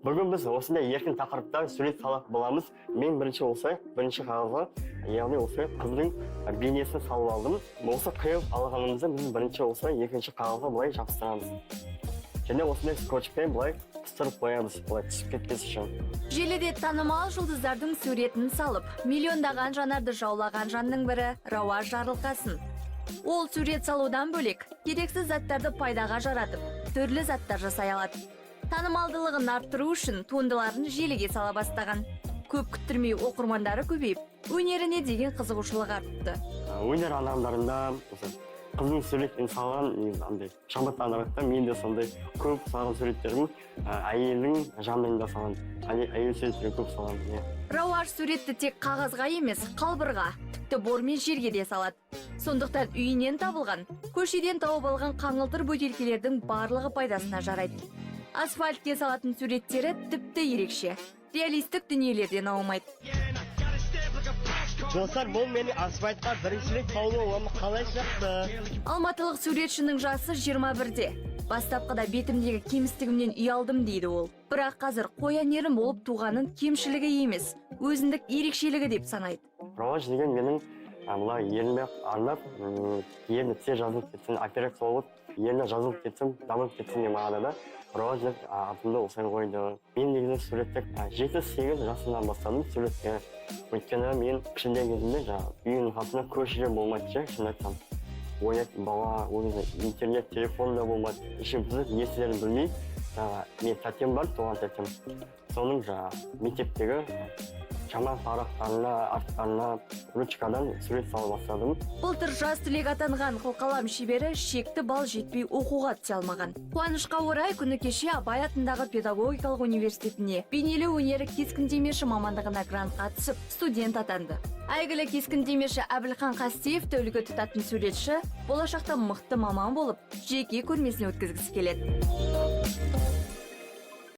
Бүгін біз осындай еркін тақырыпта сурет салатын боламыз. Мен бірінші осылай бірінші қағазға, яғни осылай қыздың бейнесін салып алдым. Осы қиып алғанымызды біз бірінші осылай екінші қағазға былай жабыстырамыз және осындай скотчпен былай қыстырып қоямыз, былай түсіп кетпес үшін. Желіде танымал жұлдыздардың суретін салып, миллиондаған жанарды жаулаған жанның бірі — Рауаж Жарылқасын. Ол сурет салудан бөлек, керексіз заттарды пайдаға жаратып, түрлі заттар жасай алады. Танымалдылығын арттыру үшін туындыларын желіге сала бастаған. Көп күттірмей оқырмандары көбейіп, өнеріне деген қызығушылық артты. Өнер адамдарында осы қыздың суретін салған негізі андай шабыттандырады да. Мен де сондай көп салған суреттерім әйелдің жанында салған, әйел суреттерін көп салғанмын, иә. Рауаж суретті тек қағазға емес, қалбырға, тіпті бормен жерге де салады. Сондықтан үйінен табылған, көшеден тауып алған қаңылтыр бөтелкелердің барлығы пайдасына жарайды. Асфальтке салатын суреттері тіпті ерекше. Реалистік дүниелерден аумайды. Достар, бұл менің асфальтқа бірінші рет салуым. Қалай шықты? Алматылық суретшінің жасы 21-де. Бастапқыда бетімдегі кемістігімнен ұялдым, дейді ол. Бірақ қазір қоян ерін болып туғанын кемшілігі емес, өзіндік ерекшелігі деп санайды. Рауаж деген менің мына ерніме арнап, ерні тез жазылып кетсін, операция болып, ерні жазылып кетсін, дамып кетсін деген мағынада Рауаж деп атымды осылай қойды. Мен негізі суретті 7-8 жасымнан бастадым суретке, өйткені мен кішкентай кезімде жаңағы үйдің қасында көршілер болмайды ше. Шын айтсам, ойнайтын бала ол кезде интернет, телефон да болмады, ішім пысып, не істерін білмей, жаңағы менің тәтем бар, туған тәтем, соның жаңағы мектептегі жаман парақтарына, арттарына ручкадан сурет сала бастадым. Былтыр жас түлек атанған қылқалам шебері шекті бал жетпей оқуға түсе алмаған. Қуанышқа орай, күні кеше Абай атындағы педагогикалық университетіне бейнелеу өнері кескіндемеші мамандығына грантқа түсіп, студент атанды. Әйгілі кескіндемеші Әбілхан Қастеевті үлгі тұтатын суретші болашақта мықты маман болып, жеке көрмесін өткізгісі келеді.